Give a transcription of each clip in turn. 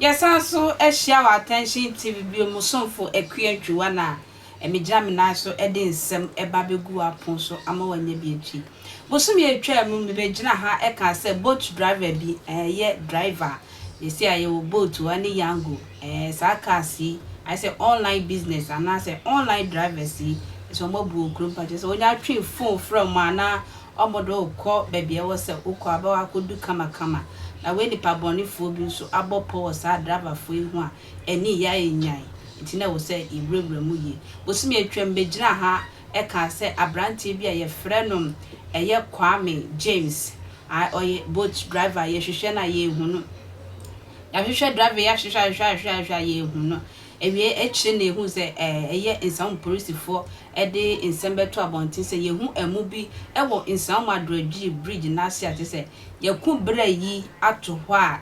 Yɛsan so ahyia wɔ Attention TV bio mu somfo Akua Ntwiwa na megyina me nan so de nsɛm ɛba bɛgu w'apon so ama wanya bi akyi. Bosome a atwaa mu mebɛgyina ha ɛka sɛ boat driver bi, ɛyɛ driver yɛsi a yɛwɔ boat wɔ ne Yango, saa cars yi ayɛ sɛ online business anaasɛ online drivers yi sɛ wɔn abu wɔ kurom pa kyerɛ sɛ wɔnya atwe phone frɛ wɔn anaa wɔn de wokɔ baabi a ɛwɔ sɛ wokɔ abɛwɔ akɔdu kamakama. Na wei nipa bɔnefoɔ bi nso abɔ pɔ wɔ saa driverfoɔ yi ho a ɛne yɛ ayɛ nyan, nti na ɛwɔ sɛ yɛwurawura mu yie. Bosome atwam bɛgyina ha ɛka sɛ aberanteɛ bi a yɛfrɛ no ɛyɛ Kwame James a ɔyɛ boat driver, yɛhwehwɛ no a yɛnhu no. Yɛahwehwɛ driver yi, ahwehwɛ, ahwehwɛ, ahwehwɛ, ahwehwɛ a yɛnhu no. Ewie akyire na ehu sɛ ɛyɛ Nsawam polisifoɔ ɛde nsɛm bɛto abɔnten sɛ yɛhu ɛmo bi ɛwɔ Nsawam Adoagyiri bridge n'ase a kyerɛ sɛ yɛko berɛ yi ato hɔ a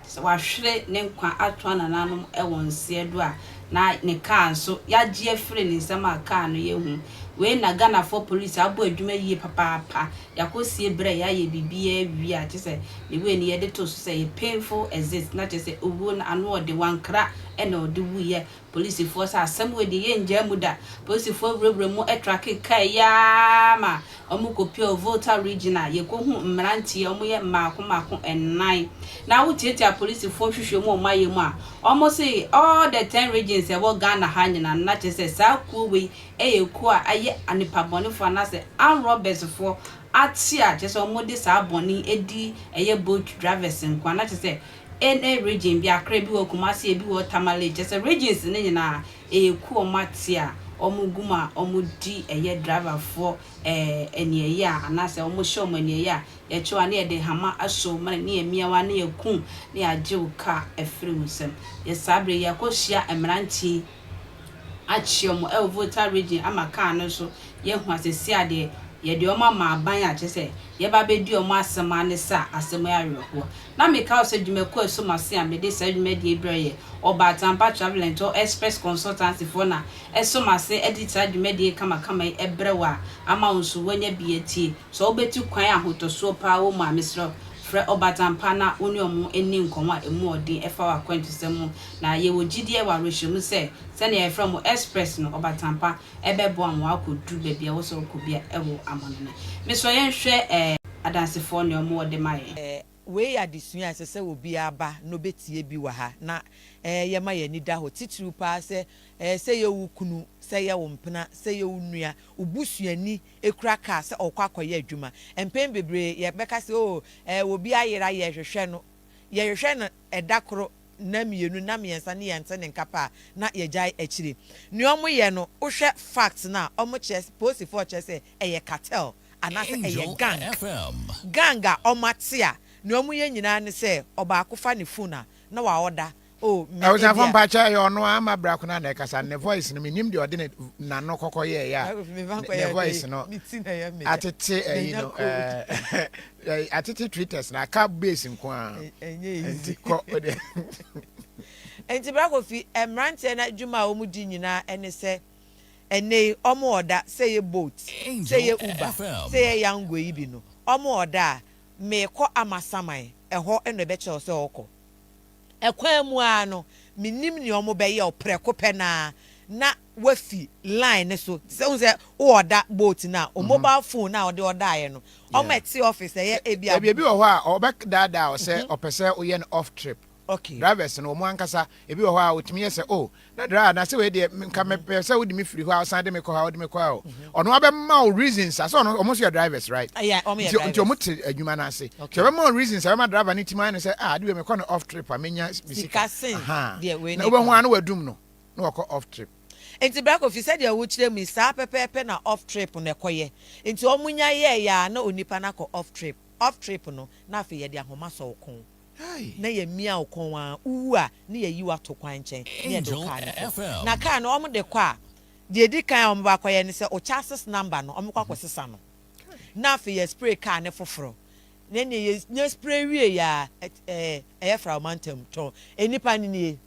sɛ wahwere ne nkwa ato anananom ɛwɔ nseɛ do a na ne kaa nso yɛagye afiri ne nsam a kaa no yɛhu. Wei na Ghanafoɔ polisi abɔ adwuma yie papaapa. Yɛakɔsie berɛ a yɛayɛ biribiara wie a kyerɛ sɛ ne wei no yɛde to so sɛ yɛ painful exit, na kyerɛ sɛ owuo no ano ɔde wankra ɛna ɔde wuyɛ. Polisifoɔ sɛ asɛm wei deɛ yɛngyaa mu da. Polisifoɔ wurawura mu ɛtrack kaa yaa ma ɔmo kɔpia Volta Region a yɛkɔhu mmeranteɛ ɔmo yɛ mmaako mmaako ɛnan. Na wotiatia polisifoɔ hwehwɛ mu a ɔmo ayɛ mu a ɔmo se all the 10 regions ɛwɔ Ghana ha nyinaa no, na kyerɛ sɛ saa kuo wei ɛyɛ kuo a ayɛ nipa bɔnefoɔ anaasɛ armed robbers foɔ ate a kyerɛ sɛ ɔmo de saa bɔne edi ɛyɛ boat drivers nko. Na kyerɛ sɛ ɛne region bi, Akra bi wɔ, Kumasi ebi wɔ, Tamale, kyerɛ sɛ regions ne nyinaa ɛyɛ kuo ɔmo ate a ɔmo gu mu a ɔmo di ɛyɛ driverfoɔ aniɛyɛ a anaasɛ ɔmo hyɛ ɔmo aniɛyɛ a yɛkyew a ne yɛde hama asɔ mu ne yɛ mmiawa ne yɛ kum ne yɛagye wo kaa ɛfiri wo nsam. Yɛ saa bere yɛakɔhyia mmeranteɛ akyea ɔmo ɛwɔ Volta Region ama kaa no nso yɛhu asesi adeɛ yɛde ɔmo ama aban a kyerɛ sɛ yɛba abɛdi ɔmo asɛm ane sa asɛm yɛ awerɛhoɔ. Na meka wo sɛ dwumakuo a ɛso m'ase a mede saa dwumadie brɛ yɛ Ɔbaatampa Travel and Tour Express Consultancy foɔ na ɛso m'ase ɛde saa dwumadie kamakama yi ɛbrɛ wo a ama wo nso woanya bi atie. Sɛ wobɛtu kwan ahotɔsoɔ paa wɔ mu a, mesrɛ frɛ Ɔbaatampa na wo ne ɔmo ani nkɔmmɔ a ɛmu ɔden ɛfa wɔ akwantusɛm mu. Na yɛwɔ gyidie wɔ awerɛhyɛmu sɛ sɛnea yɛfrɛ mo express no, Ɔbaatampa ɛbɛboa mo akɔduru baabi a wɔ sɛ wokɔ bia ɛwɔ amanɔne. Mesrɛ yɛnhwɛ adansefoɔ ne ɔmo wɔde ma yɛn. Wei yɛ adesua a ɛsɛ sɛ obiara ba na obɛtie bi wɔ ha na yɛma yɛn ani da hɔ titiriw paa sɛ sɛ yɛ wo kunu, sɛ yɛ wo mpena, sɛ yɛ wo nua, wo busuani ekura kaa sɛ ɔkɔ akɔyɛ adwuma. Mpɛn bebree yɛbɛka sɛ o obi ayera, yɛhwehwɛ no, yɛhwehwɛ no ɛda koro na mmienu na mmiɛnsa ne yɛnte ne nkapa a na yɛgyae akyire. Nea ɔmo yɛ no, wohwɛ fact na ɔmo kyerɛ, polisifoɔ kyerɛ sɛ ɛyɛ cartel anaasɛ ɛyɛ gang gang a ɔmo ate a nea ɔmo yɛ nyinaa ne sɛ ɔbaako fa ne phone a na wa ɔda o me Abusuafo, mpakyɛ, ɛyɛ ɔno ama brako na na ɛkasa. Ne voice no, menim deɛ ɔde ne n'ano kɔkɔ yɛɛyɛ a ne voice no atete ɛyi no atete tweeters na aka base nko a nti kɔ ɔde. Nti Bra Kofi, mmeranteɛ no adwuma a wɔn di nyinaa ɛne sɛ ɛnɛ yi wɔn ɔda sɛ yɛ Bolt, sɛ yɛ Uber, sɛ yɛ Yango yi bi no, wɔn ɔda a meekɔ Amasaman ɛhɔ ɛna ɛbɛkyerɛw sɛ ɔkɔ ɛkwan mu ara no, menim nea wɔn bɛyɛ ɔprɛko pɛ naa na wafi line ne so sɛ ohun sɛ wɔɔda Bolt na o mobile phone na ɔde ɔdaeɛ no, wɔn ɛte office ɛyɛ ebi a. Ebi wɔ hɔ a ɔbɛ daadaa sɛ ɔpɛ sɛ ɔyɛ no off trip. Drivers no, wɔn ankasa ebi wɔ hɔ a otumi yɛ sɛ o na driver na sɛ wei deɛ nka mepɛ sɛ wode me firi hɔ a ɔsan de me kɔ ha, wode me kɔ ha o, ɔno abɛma wo reasons a sɛ ɔno ɔmo nso yɛ drivers, right? Yeah, ɔmo yɛ drivers. Nti ɔmo te adwuma no ase nti ɔbɛma wo reasons a ɔbɛma driver no timi ayɛ no sɛ ah, ade wei mekɔ no off trip a menya me sika sen deɛ wei na wobɛhu a na wadum no na wakɔ off trip. Nti Bra Kofi, sɛdeɛ wokyerɛ mu yi, saa pɛpɛɛpɛ na off trip no ɛkɔyɛ. Nti ɔmo nya yɛɛyɛ a na onipa no akɔ off trip. Off trip no na afei yɛde ahoma sɔ wo kɔn na yɛ mia wo kɔn a uwu a ne yɛyi wo ato kwan nkyɛn ne yɛde wo kaa no kɔ. Na kaa no ɔmo de kɔ a, deɛ edi kan a ɔmo ba akɔyɛ ne sɛ o chassis number no ɔmo kɔ akɔsesa no, na afei yɛ spray kaa ne foforɔ na nea yɛ nya spray wie yɛ a ɛyɛ fra ɔmo antam tɔn. Enipa ne nie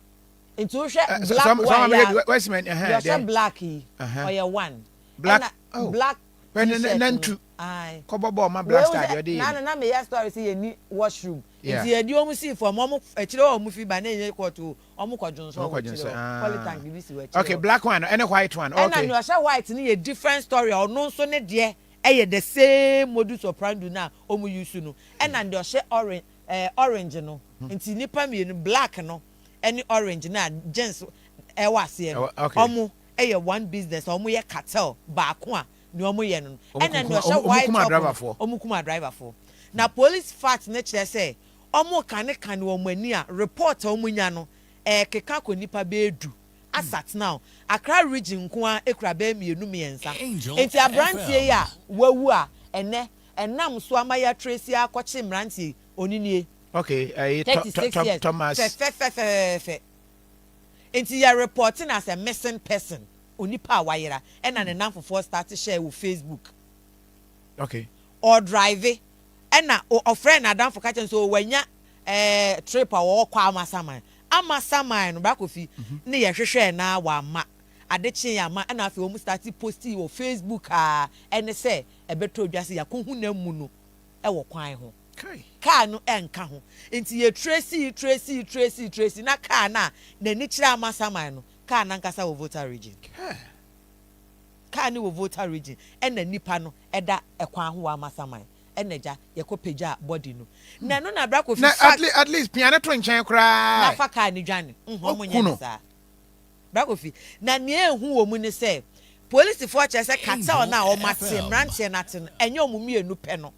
nti wohwɛ black one yɛ a, deɛ ɔhyɛ black yi, ɔyɛ one. Black, ɛna oh. Black. T-shirt no. Nantu Ae. kɔbɔ bɔɔl ma Wei Black wohu Star sɛ deɛ ɔde yɛ na ni. no na meyɛ story sɛ yɛnni washroom Yeah. nti yɛde wɔn sii fam wɔn akyire hɔ a wɔn fi ba na ɛnyɛ court o wɔn kɔ dwonsɔ Wɔn wɔ kɔ akyire dwonsɔ hɔ ah. polytank bi si wɔ akyire Okay hɔ. black one no ɛne white one Ɛna okay. nea ɔhyɛ white no yɛ different story a ɔno nso ne deɛ ɛyɛ the same modus operandi no a wɔn use no ɛna deɛ ɔhyɛ orange ɛɛ orange no nti nnipa mmienu black no ɛne orange no a jeans ɛwɔ aseɛ no Ɛwɔ okay. wɔn ɛyɛ one business a wɔn yɛ cartel baako a nea wɔn yɛ no no Wɔn ɛna kunkum nea ɔhyɛ wɔn white kum top no adriverfoɔ. wɔn kum adriverfoɔ na police fact no kyerɛ sɛ wɔn kane kane wɔn ani a report a wɔn nya no ɛɛkeka kɔ nipa bɛyɛ du as at now Accra region nko ara ekura bɛyɛ mmienu mmiɛnsa Angel nti abranteɛ yi FM. a wawu a ɛnɛ ɛnam so ama yɛatrace akɔkye mmeranteɛ yi ɔno nie Okay ɛyi tɔ tɔ 36 tɔ years Thomas. fɛfɛfɛfɛɛfɛ nti yɛ report no as a missing person onipa a wayera ɛna ne namfofoɔ start share wɔ Facebook. Okay. Ɔdrive ɛna ɔfrɛ n'adamfo ka kyerɛ no sɛ wanya ɛɛ trip a wɔkɔ Amasaman. Amasaman no Bra Kofi ne yɛ hwehwɛɛ naa wamma. Ade kyee amma ɛna afei wɔn start postii wɔ Facebook aa ɛne sɛ ɛbɛtɔ dwa sɛ yɛakɔhu n'amu no ɛwɔ kwan ho. Kai. Car no ɛnka ho. Nti yɛ tracii tracii tracii tracii na car no a n'ani kyerɛ Amasaman no car no ankasa wɔ Volta region. Kai. Car no wɔ Volta region ɛna nipa no ɛda ɛkwan ho wɔ Amasaman ɛna gya yɛkɔ pagyaa body no. Na ɛno na Bra Kofi Na fa at least at least pia no to nkyɛn na koraa. fa car no dwane. Nhɔ ɔmo Waku nyɛ no no. saa. Bra Kofi, na nea ehu wɔ mu ne sɛ polisifoɔ kyerɛ sɛ cartel Angel no a wɔn ate, FM. mmeranteɛ no ate no, ɛnyɛ wɔn mmienu pɛ no.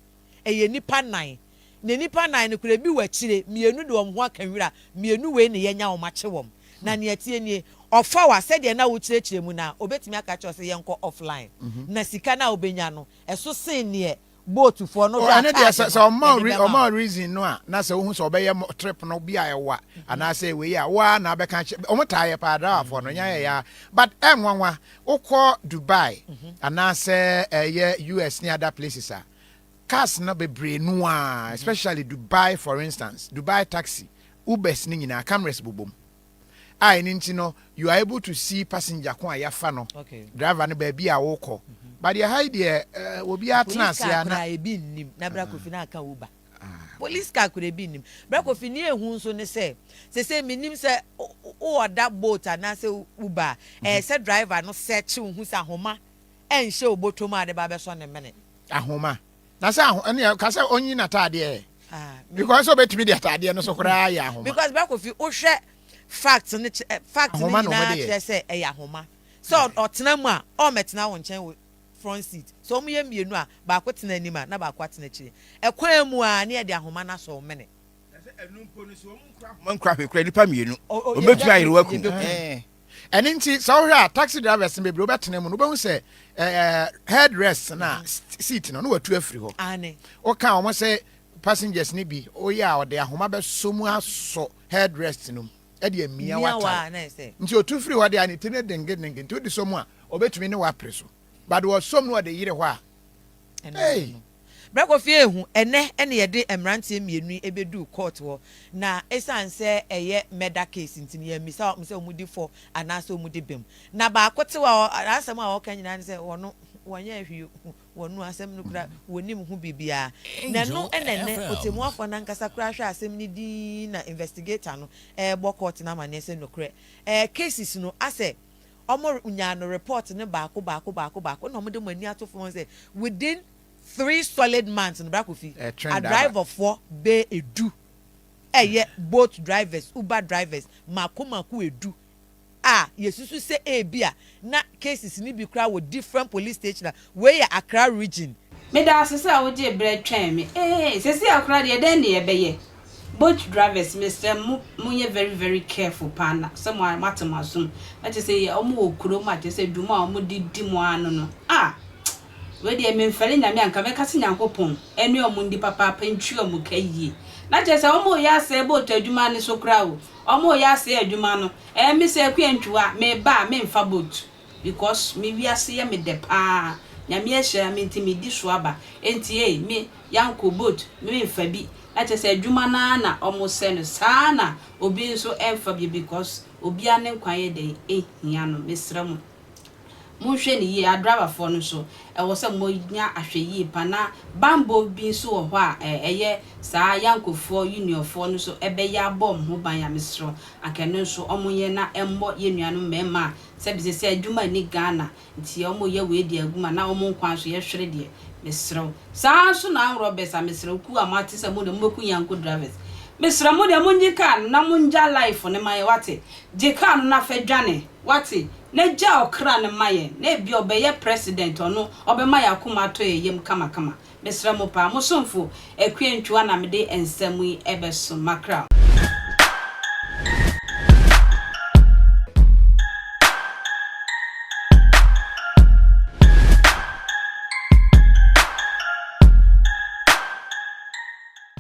Ɛyɛ nnipa nan. Na nnipa nan no koraa, ebi wɔ akyire, mmienu de wɔn ho aka nwura, mmienu wei na yɛanya wɔn akye wɔn. Na nea ɛteɛ nie, ɔfa wo a, sɛdeɛ na wokyerɛkyerɛ mu no a, ɔbɛtumi aka akyerɛ wo sɛ yɛnkɔ offline. Na sika no a wobɛnya no, ɛso sen neɛ boatfoɔ no Oh, hwɛ a ɛno deɛ card sɛ no sɛ ɔma yɛde re bɛma ɔma wo. reason no a na sɛ wohu sɛ ɔbɛyɛ mo trip no bi a ɛwa anaasɛ wei a wo ara na abɛka akyerɛ ɔmo taa yɛ paa driverfoɔ no nya yɛ ya but ɛnwanwa wokɔ Dubai anaasɛ ɛyɛ US ne other places a cars no bebree no a especially Dubai for instance Dubai taxi Ubers ne nyinaa cameras bobom a ɛno nti no you are able to see passenger ko a yɛafa no driver no baabi a wokɔ but deɛ ha yi deɛ eh, obiara tena Police ase car a na koraa ebi nnim na Bra Kofi na aka Uber. Police car koraa ebi nnim. Bra Kofi nea ehu nso ne sɛ sese menim sɛ wo order Bolt anaasɛ Uber a ɛyɛ sɛ driver no search wo hu sɛ ahoma ɛnhyɛ wo bɔtɔ mu a de ba abɛsɔ ne mene. Ahoma na sɛ aho ɛne ka sɛ ɔnyi n'ataadeɛ Ah, me because sɛ ɔbɛtumi de ataadeɛ no so koraa yɛ ahoma. Because Bra Kofi wohwɛ fact no kyerɛ fact no Ahoma na nyinaa wɔde yɛ. kyerɛ sɛ ɛyɛ ahoma. Sɛ ɔtena mu a ɔmmɛtena wo nkyɛn wɔ front seat. Sɛ wɔyɛ mmienu a baako tena anim a na baako atena akyire. Ɛkwan mu a na yɛde ahoma no asɔ wo mene. Na sɛ ɛno mpo no sɛ wɔn nkura ahoma nkura hwee koraa nnipa mmienu wɔn bɛtumi ayere wo akum. Ɛɛ ɛno nti sɛ wohwɛ a taxi drivers no bebree wobɛtena mu no wobɛhu sɛ ɛɛ head rest no a seat no na watu afiri hɔ. Aane. Woka wɔn sɛ passengers no bi woyɛ a ɔde ahoma bɛsɔ mu asɔ head rest no mu de amia Mia w'atare. wa na ɛsɛ. Nti otu firi hɔ deɛ a ne ti no dengedenge nti wode sɔ mu a ɔbɛtumi ne wo apere so but wɔsɔ mu na ɔde yere hɔ a Ɛno Hey! no. Berɛ Kofi ehu, ɛnɛ ɛna yɛde mmeranteɛ mmienu yi ɛbɛduu court hɔ, na ɛsiane sɛ ɛyɛ murder case nti no yɛammisa wɔn sɛ wɔdi fɔ anaasɛ wɔdi bem. Na baako te hɔ a n'asɛm a ɔka nyinaa ne sɛ wɔno wɔnyɛɛ hwee o, wɔno asɛm no koraa wɔnnim ho biribiara. Na ɛno Angel na ɛnɛ FM. ɔtɛmmuafoɔ no ankasa koraa hwɛ asɛm no dinn na investigator no ɛrebɔ court no amaneɛ sɛ nokorɛ ɛɛ cases no asɛ Ɔmo nyaa no report no baako baako baako baako na ɔmo de ɔmo ani ato fam sɛ within three solid months no Bra Kofi, Ɛtwɛn da aba. adriverfoɔ bɛyɛ edu ɛyɛ bolt drivers, uber drivers mako mako edu a yɛsusu sɛ ebia na cases no bi koraa wɔ different police station a wei yɛ Accra region. Meda ase sɛ wogyee berɛ twɛn me ee Seesei ara koraa deɛ dɛn ne yɛbɛyɛ Boat drivers mesrɛ mo monyɛ very very careful paa na sɛ mo moate mo asom na kyerɛ sɛ yɛ ɔmo wɔ kurom a kyerɛ sɛ dwuma a ɔmo de di mo ara no no ah wei deɛ memfɛre Nyame a nka mɛka sɛ Nyankopɔn ɛne ɔmo ndi papaapa ntwi ɔmo ka yie na kyerɛ sɛ ɔmo reyɛ asɛe boat adwuma no so koraa o ɔmo reyɛ asɛe adwuma no ɛɛ me sɛ Akua Ntwiwa meba a memfa boat because me wiase yɛ me dɛ paa Nyame ahyira me nti me di so aba enti ei me yanko boat me nfa bi na kyerɛ sɛ adwuma no ara na ɔmo sɛ no saa na obi nso ɛnfa bi because obia ne nkwa yɛ dɛn ehia no mesrɛ mo. Monhwɛ no yie, adriverfoɔ no nso, ɛwɔ sɛ monya ahwɛyie pa na banbɔ bi nso wɔ hɔ a ɛyɛ saa Yankofoɔ, Unionfoɔ no nso bɛyɛ abɔ wɔn ho ban a mesrɛ wo, anka ɛno nso wɔnyɛ na ɛmmɔ yɛn nuanom mmarima a sɛbi seesei adwuma nni Ghana nti wɔyɛ wei de agu mu a na wɔn nkwa nso yɛhwere deɛ, mesrɛ wo. Saa ara nso na armed robbers a mesrɛ wo kuo a moate sɛ mo deɛ mobɛku Yanko drivers, mesrɛ mo deɛ mongye car no na mongya life no ma yɛn wate, gye car no na fa dwane. Wate? Na gya ɔkra no ma yɛn, na ebia ɔbɛyɛ president, ɔno ɔbɛma yɛn akoma atɔ yɛn yam kamakama. Mesrɛ mo paa, mo somfo Akua Antwiwa na mede nsɛm yi bɛsom. Makra.